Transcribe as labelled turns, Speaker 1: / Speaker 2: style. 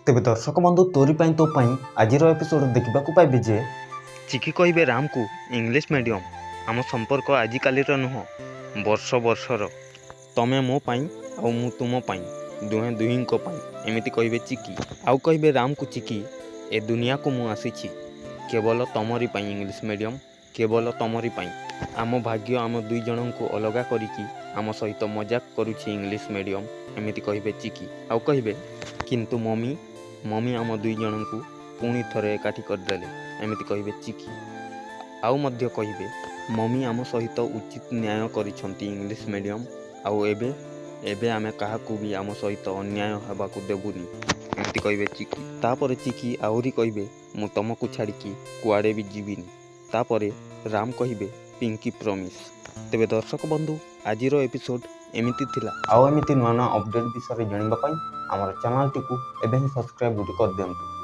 Speaker 1: ତେବେ ଦର୍ଶକ ବନ୍ଧୁ, ତୋରି ପାଇଁ ତୋ ପାଇଁ ଆଜିର ଏପିସୋଡ଼ ଦେଖିବାକୁ ପାଇବେ ଯେ
Speaker 2: ଚିକି କହିବେ ରାମକୁ, "ଇଂଲିଶ ମିଡ଼ିୟମ୍, ଆମ ସମ୍ପର୍କ ଆଜିକାଲିର ନୁହଁ, ବର୍ଷ ବର୍ଷର। ତମେ ମୋ ପାଇଁ ଆଉ ମୁଁ ତୁମ ପାଇଁ, ଦୁହେଁ ଦୁହିଁଙ୍କ ପାଇଁ।" ଏମିତି କହିବେ ଚିକି। ଆଉ କହିବେ ରାମକୁ ଚିକି, "ଏ ଦୁନିଆକୁ ମୁଁ ଆସିଛି କେବଳ ତମରି ପାଇଁ, ଇଂଲିଶ ମିଡ଼ିୟମ୍, କେବଳ ତମରି ପାଇଁ। ଆମ ଭାଗ୍ୟ ଆମ ଦୁଇ ଜଣଙ୍କୁ ଅଲଗା କରିକି ଆମ ସହିତ ମଜାକ କରୁଛି, ଇଂଲିଶ ମିଡ଼ିୟମ୍।" ଏମିତି କହିବେ ଚିକି। ଆଉ କହିବେ, "କିନ୍ତୁ ମମି, ମମି ଆମ ଦୁଇ ଜଣଙ୍କୁ ପୁଣି ଥରେ ଏକାଠି କରିଦେଲେ।" ଏମିତି କହିବେ ଚିକି। ଆଉ ମଧ୍ୟ କହିବେ, "ମମି ଆମ ସହିତ ଉଚିତ ନ୍ୟାୟ କରିଛନ୍ତି, ଇଂଲିଶ ମିଡ଼ିୟମ୍। ଆଉ ଏବେ ଏବେ ଆମେ କାହାକୁ ବି ଆମ ସହିତ ଅନ୍ୟାୟ ହେବାକୁ ଦେବୁନି।" ଏମିତି କହିବେ ଚିକି। ତାପରେ ଚିକି ଆହୁରି କହିବେ, "ମୁଁ ତମକୁ ଛାଡ଼ିକି କୁଆଡ଼େ ବି ଯିବିନି।" ତାପରେ ରାମ କହିବେ, "ପିଙ୍କି ପ୍ରମିସ୍।" ତେବେ ଦର୍ଶକ ବନ୍ଧୁ, ଆଜିର ଏପିସୋଡ଼ ଏମିତି ଥିଲା।
Speaker 1: ଆଉ ଏମିତି ନୂଆ ନୂଆ ଅପଡ଼େଟ୍ ବିଷୟରେ ଜାଣିବା ପାଇଁ ଆମର ଚ୍ୟାନେଲଟିକୁ ଏବେ ହିଁ ସବସ୍କ୍ରାଇବ୍ ଗୋଟେ କରିଦିଅନ୍ତୁ।